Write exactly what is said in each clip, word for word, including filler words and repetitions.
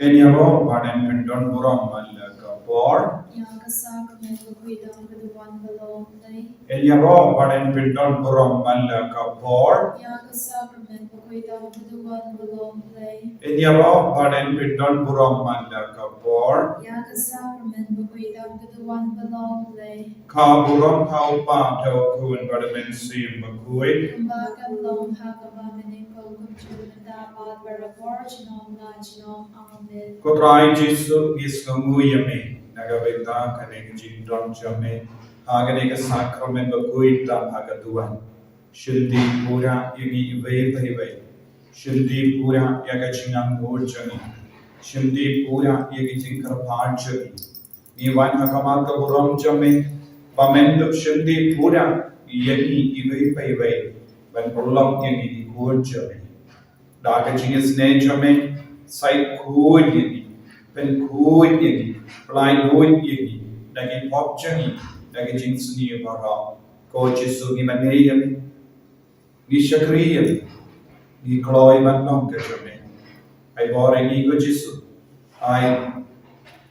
Ngin ïaroh bad ngin pyndon burom man la ka por. Ïa ka sakramen bakhuid dang ka duwan ba long Blei. Ngin ïaroh bad ngin pyndon burom man la ka por. Ïa ka sakramen bakhuid dang ka duwan ba long Blei. Ngin ïaroh bad ngin pyndon burom man la ka por. Ïa ka sakramen bakhuid dang ka duwan ba long Blei. Ka burom ha u Kpa, ha u Khun bad ha u Mynsiem Bakhuid. Kumba ka long ha kaba mynnyngkong, kumjuh mynta bad barabor, junom la junom. Amen. Ko Trai Jisu, ngi sngewnguh ïa me na ka bynta kane ka jingdon jong me ha kane ka sakramen bakhuid dang ha ka duwan. Shim dih pura ïa ngi iwei pa iwei. Shim dih pura ïa ka jingangnud jong ngi. Shim dih pura ïa ka jingkyrpad jong ngi. Ngi wan ha khmat ka burom jong me ba men dup shim dih pura ïa ngi iwei pa iwei ban pynlong ïa ngi ki khun jong me. Da ka jingisynei jong me, sa khuid ïa ngi, pynkhuid ïa ngi, pyllait luid ïa ngi na ki pop jong ngi da ka jingsniew baroh. Ko Jisu, ngi mane ïa me. Ngi shakri ïa me. Ngi kloi ban long ka jong me. Ai bor ïa ngi ko Jisu. Ai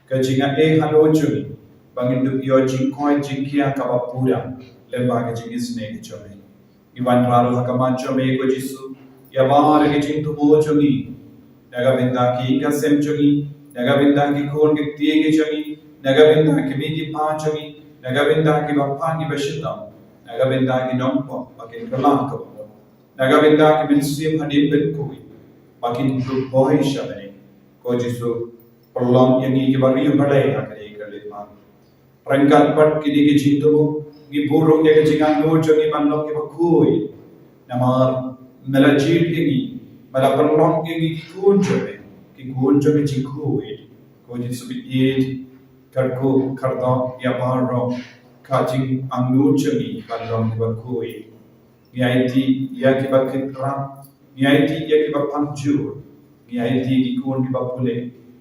ka jingaiei halor jong ngi ba ngin dup ïoh jingkoit jingkhiah kaba pura lyngba ka jingisynei ka jong me. Ngi wanrah ruh ha khmat jong me ko Jisu, ïa baroh ki jingthmu jong ngi. Na ka bynta ki ïing ki sem jong ngi, na ka bynta ki khun ki kti ki jong ngi, na ka bynta ki kmie ki kpa jong ngi, na ka bynta kiba pang kiba shitom, na ka bynta ki nongpop ba kin kylla ka bor, na ka bynta ki mynsiem hadien ban khuid ba kin dup boi sha bneng. Ko Jisu, pynlong ïa ngi kiba riewbalei ha kane ka lynti. Ryngkat bad kine ki jingthmu, ngi buh ruh ïa ka jingangnud jong ngi ban long kiba khuid. Namar me la jied ïa ngi, me la pynlong ïa ngi ki khun jong me, ki khun jong ka jingkhuid. Ko Jisu, pynïaid kyrkhu kyrdoh ïa baroh ka jingangnud jong ngi ban long kiba khuid. Ngi aiti ïa kiba kit krap, ngi aiti ïa kiba pang jur, ngi aiti ïa ki khun kiba pule,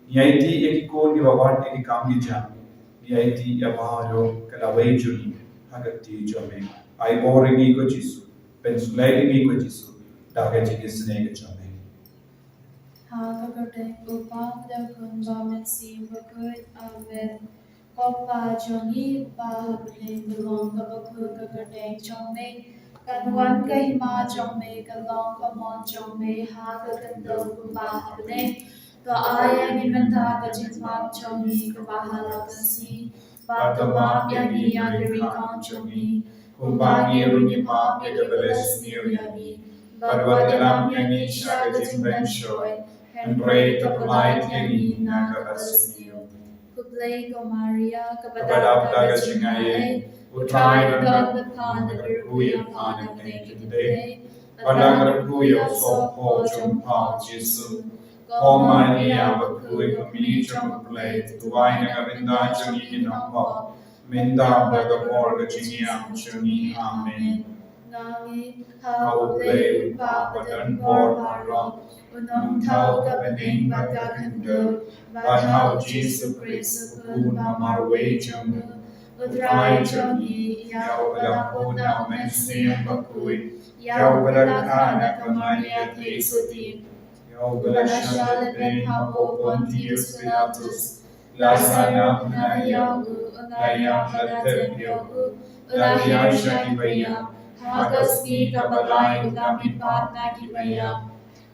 ngi aiti ïa ki khun kiba wad ïa ki kam ki jam, ngi aiti ïa baroh ka lawei jong ngi ha ka kti jong me. Ai bor ïa ngi ko Jisu, pynslem ïa ngi ko Jisu da ka jingisynei ka jong me. Ha ka kyrteng u Kpa, bad u Khun bad u Mynsiem Bakhuid. Amen. Ko Kpa jong ngi uba ha bneng, ka long kaba khuid ka kyrteng jong me. Kan wan ka hima jong me, kan long ka mon jong me ha ka khyndew kumba ha bneng. To ai ïa ngi mynta ka jingpang jong ngi kaba ha la ka sngi. Bad to map ïa ngi ïa ki riewkong jong ngi, kumba ngi ruh ngi map ïa kiba la sniew ïa ngi. Bad wat ïalam ïa ngi sha ka jingpynshoi, hynrei to pynlait ïa ngi na kaba sniew. Khublei ko Maria, kaba dap da ka jingaiei, u Trai u don bad pha, na ka kyrkhu ïa pha na bneng ki kynthei, bad na ka kyrkhu ïa u sohphoh jong pha u Jisu. Ko Maria bakhuid, ko Mei jong U Blei, to duwai na ka bynta jong ngi ki nongpop, mynta bad ha ka por ka jingïap jong ngi. Amen. Nga ngeit ha U Blei U Kpa badonbor baroh, U Nongthaw ka bneng bad ka khyndew, bad ha U Jisu Khrist, U Khun ba marwei jong U, U Trai jong ngi, ïa uba la kut na U Mynsiem Bakhuid, ïa uba la kha na ka Maria theisotti, ïa uba la shah lehbeiñ ha u Pontius Pilatus, la sahnarphna ïa u, la ïap, la tep ïa u, la hiar sha kiba ïap, ha ka sngi kaba lai u la mihpat na kiba ïap,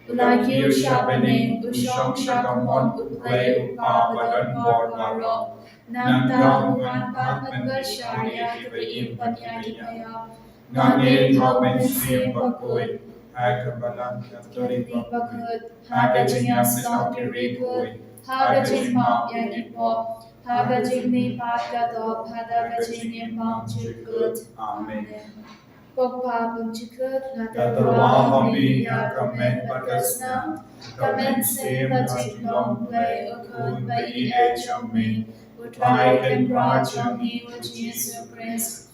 u la kiew sha bneng, u shong sha ka mon U Blei U Kpa badonbor baroh. Nangta un wan pat ban pynshai ïa kiba im bad ïa kiba ïap. Nga ngeit ha U Mynsiem Bakhuid, ha ka balang Katholik bakhuid, ha ka jingïasyllok ki riewkhuid, ha ka jingmap ïa ki pop, ha ka jingmihpat ka doh, ha ka jingim bymjukut. Amen. Ko Kpa bymjukut, nga tyrwa ha me ïa ka met bad ka snam, ka mynsiem bad ka jinglong Blei, U Khun ba ïeit jong me, U Trai Kynrad jong ngi U Jisu Khrist.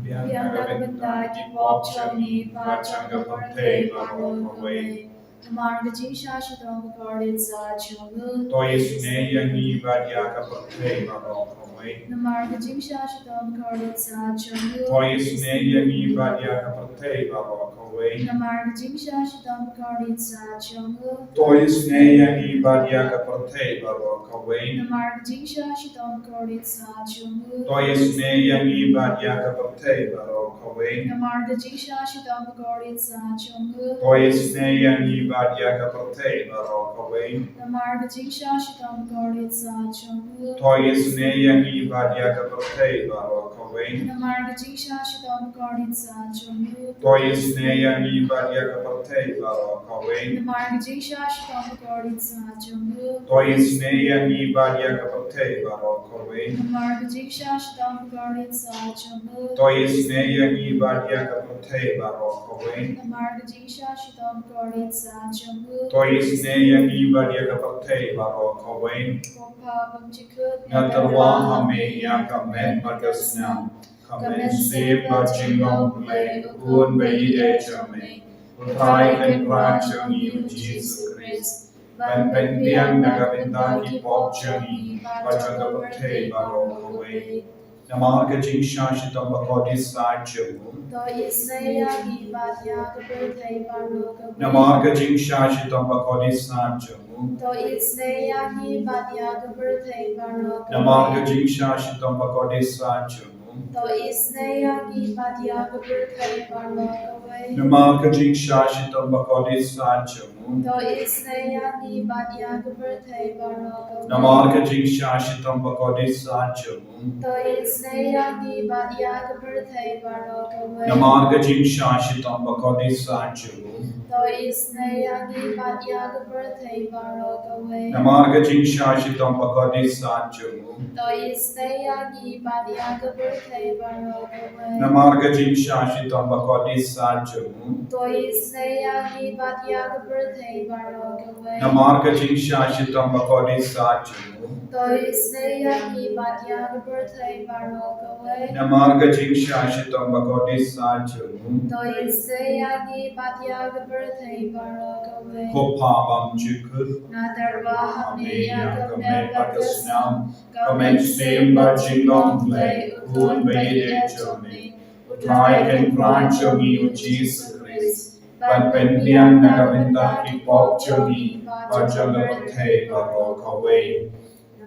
Biang na ka bynta ki pop jong ngi, bad jong ka pyrthei baroh kawei. Namar ka jingshah shitom bakordit sa jong U, to isynei ïa ngi bad ïa ka pyrthei baroh kawei. Namar ka jingshah shitom ka kordit sat jong u. To isynei ïa ngi bad ïa ka pyrthei baroh kawei. Namar ka jingshah shitom ka kordit sat jong u. To isynei ïa ngi bad ïa ka pyrthei baroh kawei. Namar ka jingshah shitom ka kordit sat jong u. To isynei ïa ngi bad ïa ka pyrthei baroh kawei. Namar ka jingshah shitom ka kordit sat jong u. To isynei ïa ngi bad ïa ka pyrthei baroh kawei. Namar ka jingshah shitom ka kordit sat jong u. To isynei ïa ngi bad ïa ka pyrthei baroh kawei. Namar ka jingshah shitom ka kordit sat jong u. To isynei ïa ngi bad ïa ka pyrthei baroh kawei. Namar ka jingshah shitom ka kordit sat jong u. To isynei ïa ngi bad ïa ka pyrthei baroh kawei. Namar ka jingshah shitom ka kordit sat jong u. To isynei ïa ngi bad ïa ka pyrthei baroh kawei. Namar ka jingshah shitom ka kordit sat jong u. To isynei ïa ngi bad ïa ka pyrthei baroh kawei. Ko Pa bymjukut, nga tyrwa ha me ïa ka met bad ka snam. Ka mynsiem bad jinglong Blei, U Khun ba ïeit jong me. U Trai Kynrad jong ngi U Jisu Khrist, ban pynbiang na ka bynta ki pop jong ngi bad jong ka pyrthei baroh kawei. Namar ka jingshah shitom ba kordit sat jong u. To isynei ïa ngi bad ïa ka pyrthei baroh kawei. Namar ka jingshah shitom ba kordit sat jong u. To isynei ïa ngi bad ïa ka pyrthei baroh kawei. Namar ka jingshah shitom ba kordit sat jong u. To isynei ïa ngi bad ïa ka pyrthei baroh kawei. Namar ka jingshah shitom ba kordit sat jong u. To isynei ïa ngi bad ïa ka pyrthei baroh kawei. Namar ka jingshah shitom ba kordit sat jong u. To isynei ïa ngi bad ïa ka pyrthei baroh kawei. Namar ka jingshah shitom ba kordit sat jong u. To isynei ïa ngi bad ïa ka pyrthei baroh kawei. Namar ka jingshah shitom ba kordit sat jong u. To isynei ïa ngi bad ïa ka pyrthei baroh kawei. Namar ka jingshah shitom ba kordit sat jong u. To isynei ïa ngi bad ïa ka pyrthei baroh kawei. Namar ka jingshah shitom ba kordit sat jong u. To isynei ïa ngi bad ïa ka pyrthei baroh kawei. Namar ka jingshah shitom ba kordit sat jong u. To isynei ïa ngi bad ïa ka pyrthei baroh kawei. Ko Pa bymjukut, nga tyrwa ha me ïa ka met bad ka snam. Ka mynsiem bad jinglong Blei, U Khun ba ïeit jong me. U Trai Kynrad jong ngi U Jisu Khrist, ban pynbiang na ka bynta ki pop jong ngi bad jong ka pyrthei baroh kawei.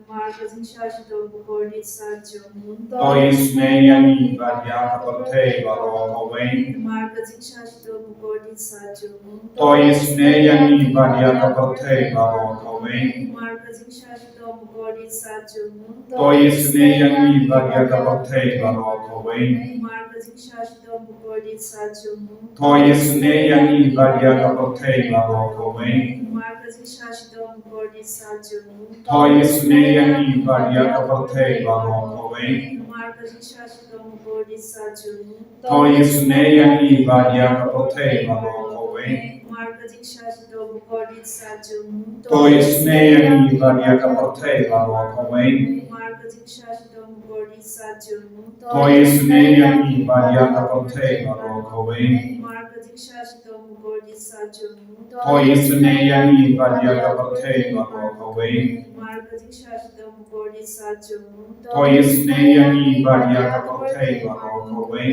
Namar ka jingshah shitom ba kordit sat jong u. To isynei ïa ngi bad ïa ka pyrthei baroh kawei. Namar ka jingshah shitom ba kordit sat jong u. To isynei ïa ngi bad ïa ka pyrthei baroh kawei. Namar ka jingshah shitom ba kordit sat jong u. To isynei ïa ngi bad ïa ka pyrthei baroh kawei. Namar ka jingshah shitom ba kordit sat jong u. To isynei ïa ngi bad ïa ka pyrthei baroh kawei. Namar ka jingshah shitom ba kordit sat jong u. To isynei ïa ngi bad ïa ka pyrthei baroh kawei. Namar ka jingshah shitom ba kordit sat jong u. To isynei ïa ngi bad ïa ka pyrthei baroh kawei. Namar ka jingshah shitom ba kordit sat jong u. To isynei ïa ngi bad ïa ka pyrthei baroh kawei. Namar ka jingshah shitom ba kordit sat jong u. To isynei ïa ngi bad ïa ka pyrthei baroh kawei. Namar ka jingshah shitom ba kordit sat jong u. To isynei ïa ngi bad ïa ka pyrthei baroh kawei. Namar ka jingshah shitom ba kordit sat jong u. To isynei ïa ngi bad ïa ka pyrthei baroh kawei.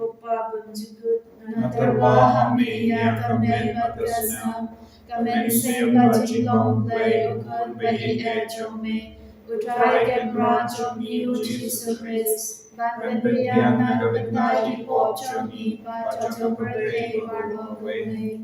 Ko Pa bymjukut, nga tyrwa ha me ïa ka met bad ka snam. Ka mynsiem bad jinglong Blei, U Khun ba ïeit jong me. U Trai Kynrad jong ngi U Jisu Khrist, ban pynbiang na ka bynta ki pop jong ngi bad jong ka pyrthei baroh kawei.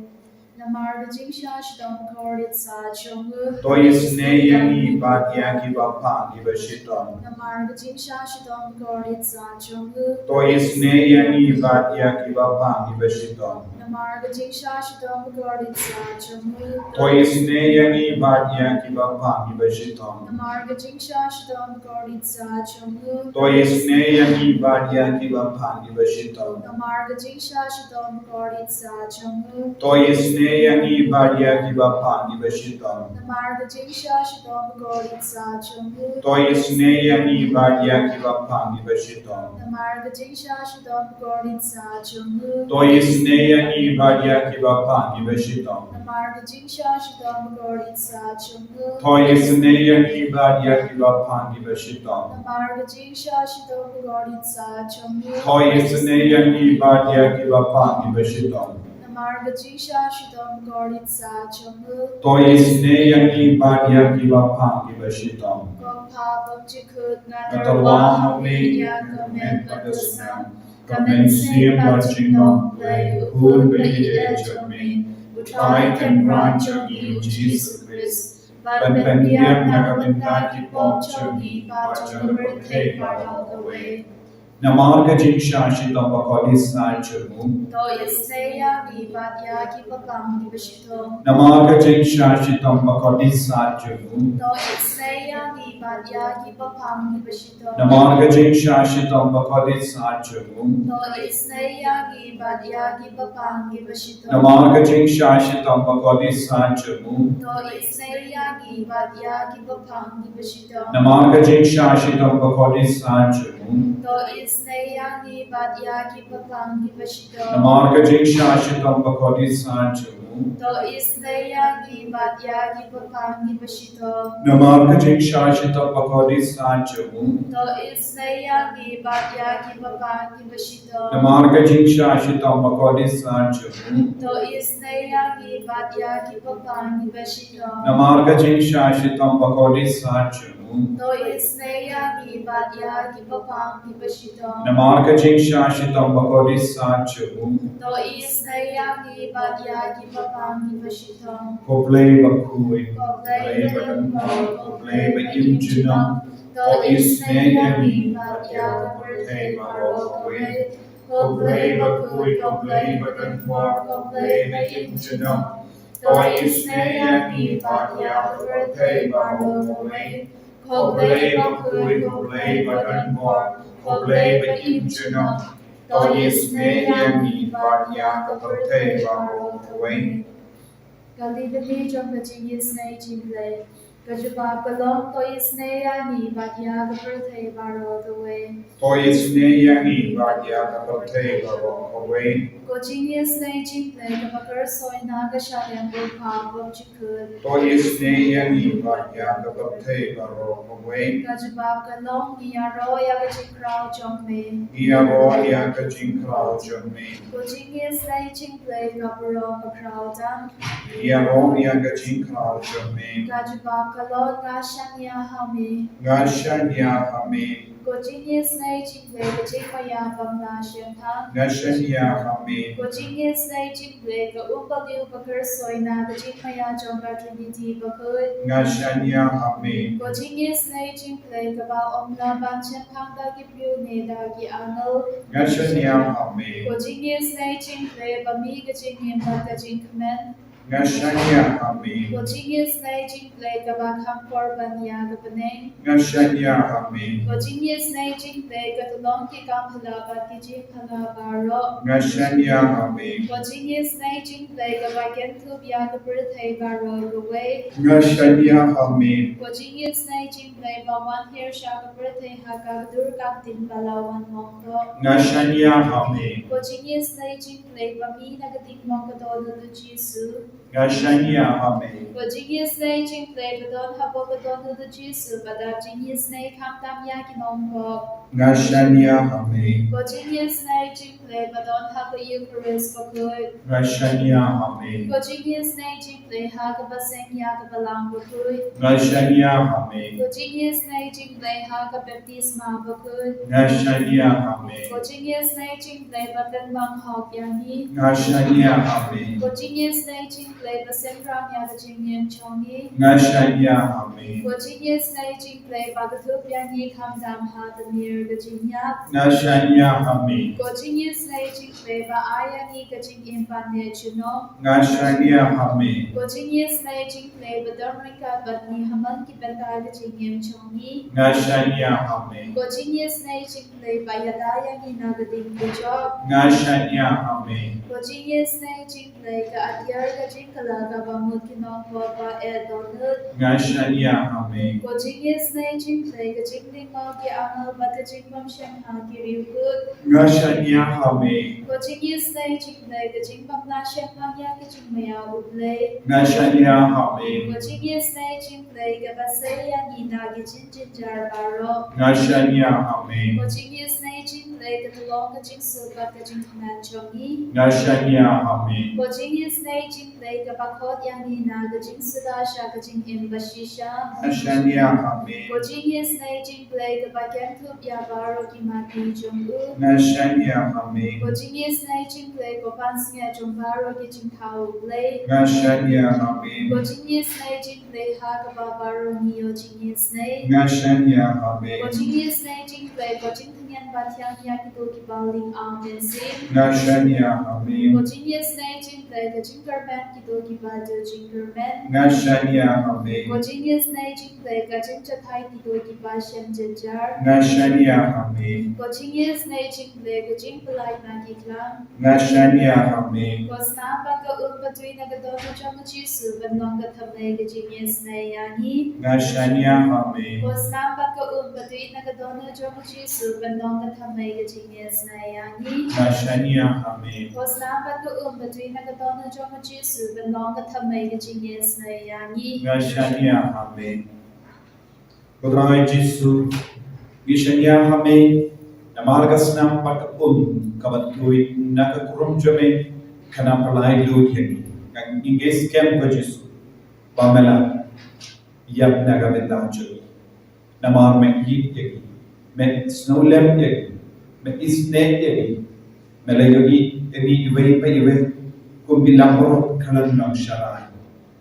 Namar ka jingshah shitom ba kordit sat jong u. To isynei ïa ngi bad ïa kiba phah kiba shitom. Namar ka jingshah shitom ba kordit sat jong u. To isynei ïa ngi bad ïa kiba phah kiba shitom. Namar ka jingshah shitom ba kordit sat jong u. To isynei ïa ngi bad ïa kiba phah kiba shitom. Namar ka jingshah shitom ba kordit sat jong u. To isynei ïa ngi bad ïa kiba phah kiba shitom. Namar ka jingshah shitom ba kordit sat jong u. To isynei ïa ngi bad ïa kiba phah kiba shitom. Namar ka jingshah shitom ba kordit sat jong u. To isynei ïa ngi bad ïa kiba phah kiba shitom. Namar ka jingshah shitom ba kordit sat jong u. To isynei ïa Ïa ngi bad ïa kiba pang kiba shitom. Namar ka jingshah shitom bakordit sat jong u. To isynei ïa ngi bad ïa kiba pang kiba shitom. Namar ka jingshah shitom bakordit sat jong u. To isynei ïa ngi bad ïa kiba pang kiba shitom. Namar ka jingshah shitom bakordit sat jong u. To isynei ïa ngi bad ïa kiba pang kiba shitom. Ko Kpa bymjukut, nga tyrwa hangne ïa ka met bad ka snam, ka mynsiem bad ka jinglong Blei, u khun ba ïeit jong me, u Trai Kynrad jong ngi u Jisu Khrist, ban pynbiang na ka bynta ki pop jong ngi bad jong ka pyrthei baroh kawei. Namar ka jingshah shitom bakordit sat jong u. To isynei ïa ngi bad ïa kiba pang kiba shitom. Namar ka jingshah shitom bakordit sat jong u. To isynei ïa ngi bad ïa kiba pang kiba shitom. Namar ka jingshah shitom bakordit sat jong u. To isynei ïa ngi bad ïa kiba pang kiba shitom. Namar ka jingshah shitom bakordit sat jong u. To isynei ïa ngi bad ïa kiba pang kiba shitom. Namar ka jingshah shitom bakordit sat jong u. To isynei ïa ngi bad ïa kiba pang kiba shitom. Namar ka jingshah shitom bakordit sat jong u. To isynei ïa ngi bad ïa kiba pang kiba shitom. Namar ka jingshah shitom bakordit sat jong u. To isynei ïa ngi bad ïa kiba pang kiba shitom. Namar ka jingshah shitom bakordit sat jong u. To isynei ïa ngi bad ïa kiba pang kiba shitom. Namar ka jingshah shitom bakordit sat jong u. To isynei ïa ngi bad ïa kiba pang kiba shitom. Namar ka jingshah shitom bakordit sat jong u. To isynei ïa ngi bad ïa kiba pang kiba shitom. Ko Blei bakhuid, ko Blei badonbor, ko Blei ba im junom. To isynei ïa ngi bad ïa ka pyrthei baroh kawei. Ko Blei bakhuid, ko Blei badonbor, ko Blei ba im junom. To isynei ïa ngi bad ïa ka pyrthei baroh kawei. Ko Blei bakhuid, ko Blei badonbor, ko Blei ba im junom. To isynei ïa ngi bad ïa ka pyrthei baroh kawei. Ka Litany jong ka jingisynei jingblei. Ka jubab ka long, to isynei ïa ngi bad ïa ka pyrthei baroh kawei. To isynei ïa ngi bad ïa ka pyrthei baroh kawei. Ko jingisynei jingblei kaba kyrsoi na ka shakri U Kpa bymjukut. To isynei ïa ngi bad ïa ka pyrthei baroh kawei. Ka jubab ka long, ngi ïaroh ïa ka jingkhraw jong me. Ngi ïaroh ïa ka jingkhraw jong me. Ko jingisynei jingblei ka burom bakhraw tam. Ngi ïaroh ïa ka jingkhraw jong me. Ka jubab ka long, nga shaniah ha me. Nga shaniah ha me. Ko jingisynei jingblei ka jingmaïa bym lah shemphang. Nga shaniah ha me. Ko jingisynei jingblei ka um baliew bakyrsoi na ka jingmaïa jong ka Trinity bakhuid. Nga shaniah ha me. Ko jingisynei jingblei kaba ym lah ban shemphang da ki briew ne da ki angel. Nga shaniah ha me. Ko jingisynei jingblei ba mih ka jingim bad ka jingkmen. Nga shaniah ha me. Ko jingisynei jingblei kaba kham kor ban ïa ka bneng. Nga shaniah ha me. Ko jingisynei jingblei ka tyllong ki kam phylla bad ki jingphylla baroh. Nga shaniah ha me. Ko jingisynei jingblei kaba kynthup ïa ka pyrthei baroh kawei. Nga shaniah ha me. Ko jingisynei jingblei ba wan hiar sha ka pyrthei ha ka dur ka ktien ba la wan mongkok. Nga shaniah ha me. Ko jingisynei jingblei ba mih na ka ding mong ka dohnud u Jisu. Nga shaniah ha me. Ko jingisynei jingblei ba don hapoh ka dohnud u Jisu ba dap jingisynei khamtam ïa ki nongpop. Nga shaniah ha me. Ko jingisynei jingblei ba don ha ka Eukharist bakhuid. Nga shaniah ha me. Ko jingisynei jingblei ha kaba seng ïa ka Balang bakhuid. Nga shaniah ha me. Ko jingisynei jingblei ha ka baptisma bakhuid. Nga shaniah ha me. Ko jingisynei jingblei ba pynbang hok ïa ngi. Nga shaniah ha me. Ko jingisynei jingblei ba synran ïa ka jingim jong ngi. Nga shaniah ha me. Ko jingisynei jingblei ba kynthup ïa ngi khamtam ha ka mier ka jingïap. Nga shaniah ha me. Ko jingisynei jingblei ba ai ïa ngi ka jingim ban ïeit junom. Nga shaniah ha me. Ko jingisynei jingblei ba don ryngkat bad ngi ha man ki bynta ka jingim jong ngi. Nga shaniah ha me. Ko jingisynei jingblei ba ïada ïa ngi na ka ding ka jop. Nga shaniah ha me. Ko jingisynei jingblei ka atiar ka jingkylla kaba mut ki nongpop ba eh dohnud. Nga shaniah ha me. Ko jingisynei jingblei ka jinglyngngoh ki angel bad ka jingbymshemphang ki riewkhuid. Nga shaniah ha me. Ko Ko jingisynei jong U Blei, ka jingbym lah shemphang ïa ka jingma ïa U Blei. Nga shaniah ha me. Ko jingisynei jong U Blei, kaba sei ïa ngi na ki jingjynjar baroh. Nga shaniah ha me. Ko jingisynei jong U Blei, ka long ka jingsuk bad ka jingkmen jong ngi. Nga shaniah ha me. Ko jingisynei jong U Blei, kaba khot ïa ngi na ka jingsuda sha ka jingim bashisha. Nga shaniah ha me. Ko jingisynei jong U Blei, kaba kynthup ïa baroh ki mane jong u. Nga shaniah ha me. Ko jingisynei jong U Blei, ko pansngiat jong baroh ki jingthaw, U Blei. Nga shaniah ha me. Ko jingisynei jong U Blei, ha kaba baroh ngi ïoh jingisynei. Nga shaniah ha me. Ko jingisynei jong U Blei, ko jingtyngen bathiang ïa kito kiba ling ar mynsiem. Nga shaniah ha me. Ko jingisynei jong U Blei, ka jingkyrmen kito kiba dei jingkyrmen. Nga shaniah ha me. Ko jingisynei jong U Blei, ka jingjatai kito kiba shem jynjar. Nga shaniah ha me. Ko jingisynei jong U Blei, ka jingpyllait na ki klam. Nga shaniah ha me. Ko snam bad ka um ba tui na ka dohnud jong U Jisu ban long ka thymmei ka jingisynei ïa ngi. Nga shaniah ha me. Ko snam bad ka um ba tui na ka dohnud jong U Jisu ban long ka thymmei ka jingisynei ïa ngi. Nga shaniah ha me. Ko snam bad ka um ba tui na ka dohnud jong U Jisu ban long ka thymmei ka jingisynei ïa ngi. Nga shaniah ha me. Ko Trai Jisu, ngi shaniah ha me namar ka snam bad ka um kaba tui na ka kurum jong me, kaba pynlait lut ïa ngi. Ngi ngeit skhem ko Jisu ba me la ïap na ka bynta jong ngi. Namar me ïeit ïa ngi, me sngewlem ïa ngi, me isynei ïa ngi, me la ïohi ïa ngi iwei pa iwei kum ki langbrot khlem nongsharai.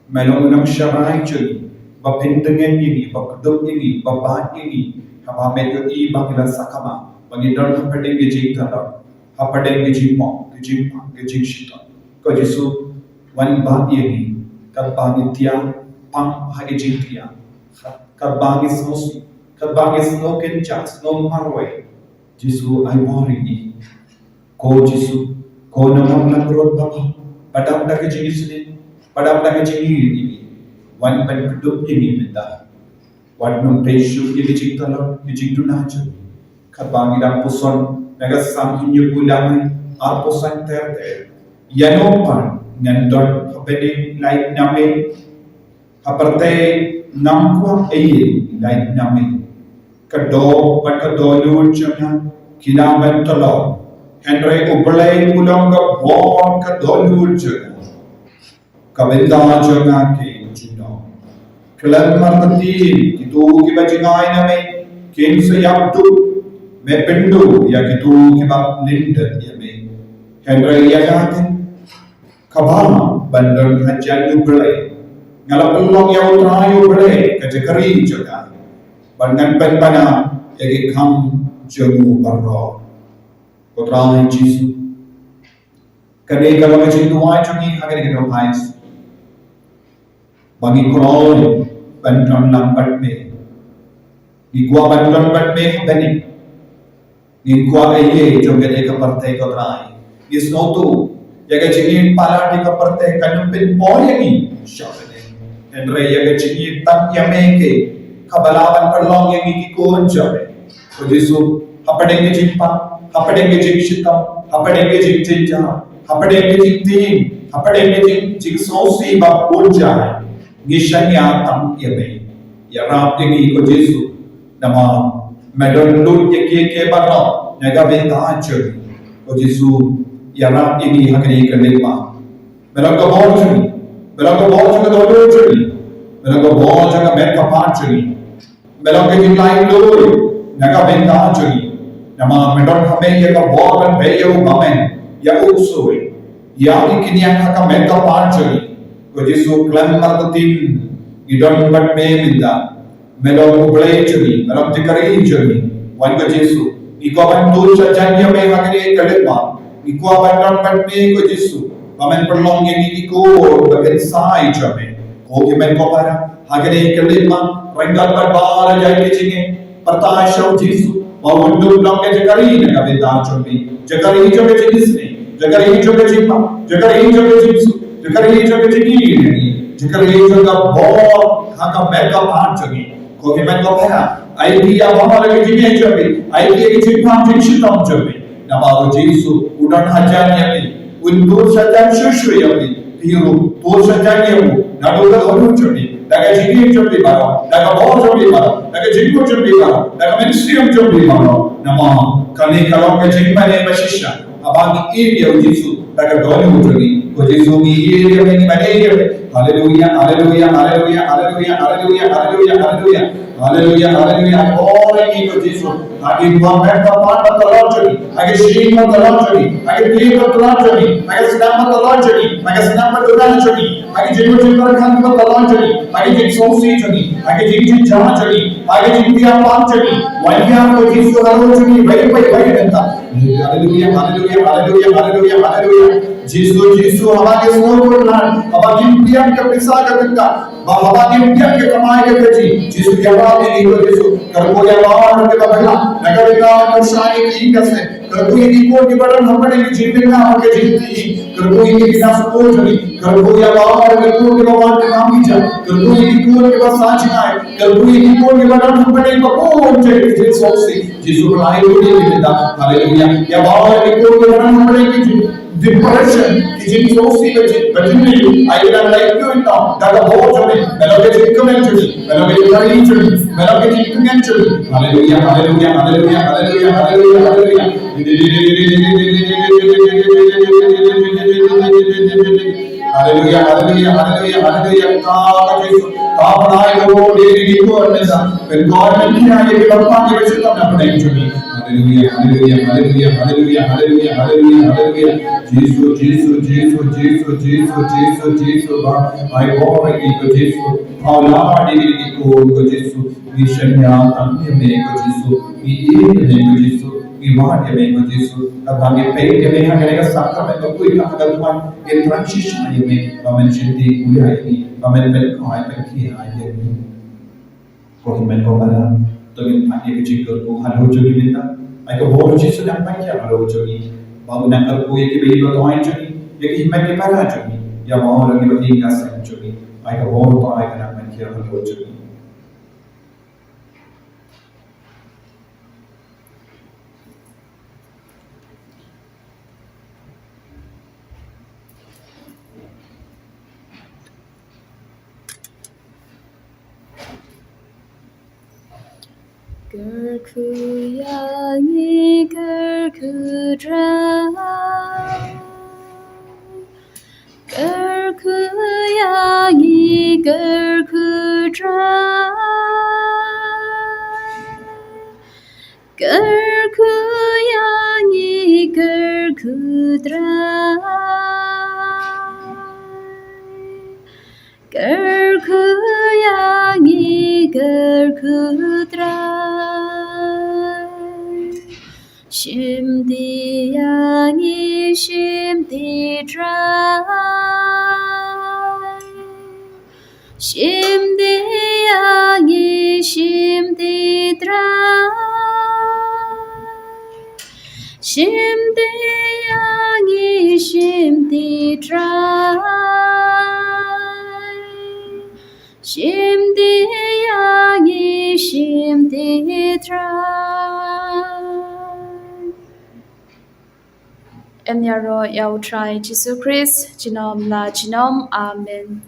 Me long u nongsharai jong ngi, ba pyntngen ïa ngi, ba kdup ïa ngi, ba bat ïa ngi, haba me ïohi ba ngi la sakma, ba ngi don hapdeng ki jingtlot, hapdeng ki jingmong, ki jingpang, ki jingshitom. Ko Jisu, wan bat ïa ngi, katba ngi thiah pang ha ki jingthiah, katba ngi sngewsih, katba ngi sngewkynjah, sngewmarwei. Jisu, ai bor ïa ngi. Ko Jisu, ko nongïalam langbrot ba, ba dap da ka jingisynei, ba dap da ka jingïeit ïa ngi. Wan ban kdup ïa ngi mynta. Wat nym tei shuh ïa ki jingtlot, ki jingduna jong ngi. Katba ngi dang puson na ka Sanhynñiewpyllun arphew san ter ter. Ïano pat ngan don ha bneng lait na me, ha pyrthei ngam kwah ei ei lait na me. Ka doh bad ka dohnud jong nga ki lah ban tlot, hynrei U Blei u long ka bor ka dohnud jong nga. Ka bynta jong nga ka junom. Khlem artatien kito kiba jngai na me kin sa ïap duh. Me pynduh ïa kito kiba lyndet ïa me. Hynrei ïa nga te, kaba ban don hajan U Blei, nga la pynlong ïa U Trai U Blei ka jakri jong nga, bad ngan pynbna ïa ki kam jong u baroh. Ko Trai Jisu, kane ka long ka jingduwai jong ngi ha kane ka daw Khrist, ba ngi kloi ban don lang bad me. Ngi kwah ban don bad me ha bneng. Ngim kwah ei ei jong kane ka pyrthei ko Trai. Ngi sngewthuh ïa ka jingïeit palat ïa ka pyrthei kan ym pynpoi ïa ngi sha bneng. Hynrei ïa ka jingïeit tang ïa me kaba lah ban pynlong ïa ngi ki khun jong me. Ko Jisu, hapdeng ka jingpang, hapdeng ka jingshitom, hapdeng ka jingjynjar, hapdeng ka jingtieng, hapdeng ka jing, jingsngewsih ba bun jait, ngi shaniah tang ïa me. Ïarap ïa ngi ko Jisu. Namar me don lut ïa kiei kiei baroh na ka bynta jong ngi. Ko Jisu, ïarap ïa ngi ha kane ka lynti. Me long ka bor jong ngi. Me long ka bor jong ka dohnud jong ngi. Me long ka bor jong ka met ka phad jong ngi. Me long ka jinglaitluid na ka bynta jong ngi. Namar me don ha me ïa ka bor ban beh ïa u bymman, ïa u ksuid, ïa ki kñia ha ka met ka phad jong ngi. Ko Jisu, khlem artatien ngi don bad me mynta. Me long U Blei jong ngi, me long jakri jong ngi. Wan ko Jisu, ngi kwah ban tur sha jan ïa me ha kane ka lynti. Ngi kwah ban don bad me ko Jisu, ba men pynlong ïa ngi ki khun ba kynsai jong me. Ko ki met ko para, ha kane ka lynti, ryngkat bad baroh ki jingeh, pyrta sha u Jisu ba un dup long ka jakri na ka bynta jong me. Jakri jong ka jingisynei, jakri jong ka jingpang, jakri jong ka jingsuk, jakri jong ka jingïeit, jakri jong ka bor ha ka met ka phad jong ngi. Ko ki met ko para, ai ki ïa baroh ki jingeh jong me, ai ki ïa ki jingpang jingshitom jong me. Namar u Jisu u don hajan ïa phi, un tur shajan shuh shuh ïa phi. Phi ruh tur shajan ïa u, naduh ka dohnud jong phi, da ka jingim jong phi baroh, da ka bor jong phi baroh, da ka jingmut jong phi baroh, da ka mynsiem jong phi baroh. Namar kane ka long ka jingmane ba shisha haba ngi ïeit ïa u Jisu da ka dohnud jong ngi. Ko Jisu, ngi ïeit ïa phi, ngi mane ïa phi. Haleluya, haleluya, haleluya, haleluya, haleluya, haleluya, haleluya. Haleluya, haleluya. Ai bor ïa ngi ko Jisu. Ha ki wan met bad pat bad tlot jong ngi, ha ki shyieng bad tlot jong ngi, ha ki tlieng bad tlot jong ngi, ha ki snam bad tlot jong ngi, ha ki snam bad duna jong ngi, ha ki jingmut jingpyrkhat bad tlot jong ngi, ha ki jingsngewsih jong ngi, ha ki jingjynjar jong ngi, ha ki jingpynïap jong ngi. Wan ïa ko Jisu halor jong ngi, wei wei wei mynta. Haleluya, haleluya, haleluya, haleluya, haleluya. Jisu, Jisu, haba ngi sngewthuh, haba ngim pdiang ka pisa ka tyngka, ba haba ngim pdiang ka kamai ka kajih, Jisu, ïarap ïa ngi ko Jisu. Kyrkhu ïa baroh kiba bylla na ka bynta ka jingïaseng. Kyrkhu ïa ki khun kiba don hapdeng ka jingduna bad ka jingtih. Kyrkhu ïa ki khynnah skul jong ngi. Kyrkhu ïa baroh ki khun kiba wan ka kam ki jam. Kyrkhu ïa ki khun kiba sah jngai. Kyrkhu ïa ki khun kiba don hapdeng ka bun jait ka jingsngewsih. Jisu, pynlait lut ïa ki mynta. Haleluya. Ïa baroh ki khun kiba don hapdeng ki jing depression, ki jingsngewsih ba jin, ba jin ri. Ai ki dang lait lut ïa ki da ka bor jong me. Me long ka jingkmen jong ngi. Me long ka jingkmen jong ngi. Me long ka jingkmen jong ngi. Haleluya, haleluya, haleluya, haleluya, haleluya, haleluya. Haleluya, haleluya, haleluya, haleluya. Ka ka Jisu. Ka pynlait lut ïa ki khun mynta. Pynkoit pynkhia ïa ki kyrpang kiba shu tam na pdeng jong ngi. Haleluya, haleluya, haleluya, haleluya, haleluya, haleluya, haleluya. Jisu, Jisu, Jisu, Jisu, Jisu, Jisu, Jisu, ba ai bor ïa ngi ko Jisu. Pynlait lut ïa ki khun ko Jisu. Ngi shaniah tang ïa me ko Jisu. Ngi ïeit ïa me ko Jisu. Ngi wad ïa me ko Jisu. Haba ngi peit ïa me ha kane ka sakramen kaba khuid ka ha ka duwan, ngi transition ïa me. Ba men shynti khuid ïa ngi. Ba men pynkoit pynkhia ïa ngi. Ko hynmen ko para, to ngin pan ïa ka jingkyrkhu halor jong ngi mynta. Ai ka bor Jisu nang pynkhia halor jong ngi. Ba u nang kyrkhu ïa kiba ïeit ba thymmai jong ngi, ïa ki hynmen ki para jong ngi, ïa baroh kiba ïeit ka seng jong ngi. Ai ka bor to ai ka nang pynkhia halor jong ngi. Kyrkhu ïa ngi, kyrkhu Trai. Kyrkhu ïa ngi, kyrkhu Trai. Kyrkhu ïa ngi, kyrkhu Trai. Kyrkhu ïa ngi, kyrkhu Trai. Shim ti ïa ngi, shim ti Trai. Shim ti ïa ngi, shim ti Trai. Shim ti ïa ngi, shim ti Trai. Shim ti ïa ngi, shim ti Trai. Em ïaroh ïa u Trai Jisu Khrist, junom la junom. Amen.